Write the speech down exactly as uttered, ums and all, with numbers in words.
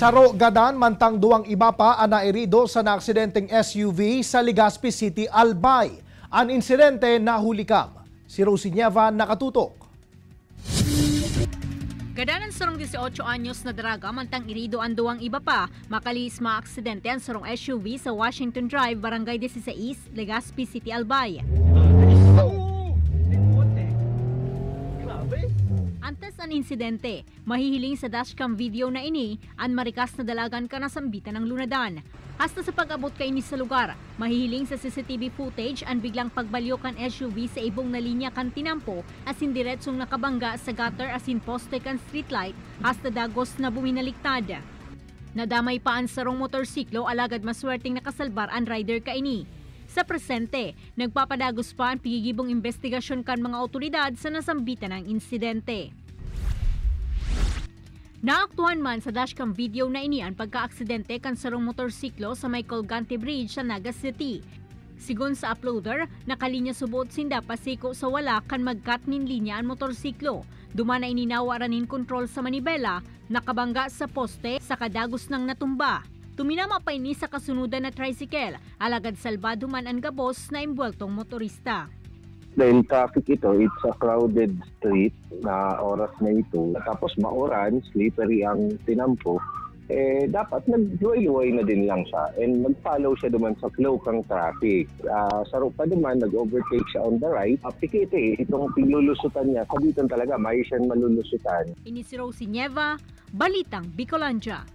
Saro gadan mantang duwang iba pa an nairido sa naaksidenteng S U V sa Legazpi City, Albay. An insidente nahuli kam. Si Rosie Nieva nakatutok. Gadan an sarong dieciocho anyos na daraga mantang irido an duwang iba pa, makalihis maaksidente an sarong S U V sa Washington Drive, Barangay dieciséis, Legazpi City, Albay. Antes an insidente, mahihiling sa dashcam video na ini an marikas na dalagan kan nasambitan na lunadan. Hasta sa pag-abot kaini sa lugar, mahihiling sa C C T V footage an biglang pagbalyo kan S U V sa ibong na linya kan tinampo asin diretsong nakabangga sa gutter asin poste kan streetlight hasta dagos na buminaliktad. Nadamay pa an sarong motorsiklo alagad maswerteng nakasalbar an rider kaini. Sa presente, nagpapadagos pa an pigigibong imbestigasyon kan mga awtoridad sa nasambitan na insidente. Naaktuhan man sa dashcam video na ini an pagkaaksidente kan sarong motorsiklo sa may Colgante Bridge sa Naga City. Sigon sa uploader, nakalinya suboot sinda pasiko sa wala kan magkat nin linya an motorsiklo. Duman na ini nawaran nin kontrol sa manibela, nakabangga sa poste, saka dagos nang natumba. Tuminama pa ini sa kasunodan na tricycle, alagad salbado man an gabos na embweltong motorista. Dahil traffic ito, it's a crowded street na oras na ito. Tapos mauran, slippery ang tinampo. Eh, dapat nagluway-luway na din lang siya and nag-follow siya duman sa flow kang traffic. Ah, saro pa duman, nag-overtake siya on the right. Ah, pikit eh, itong pinlulusutan niya, sabitan talaga, may siyang malulusutan. Ini si Rosie Nieva, Balitang Bicolandia.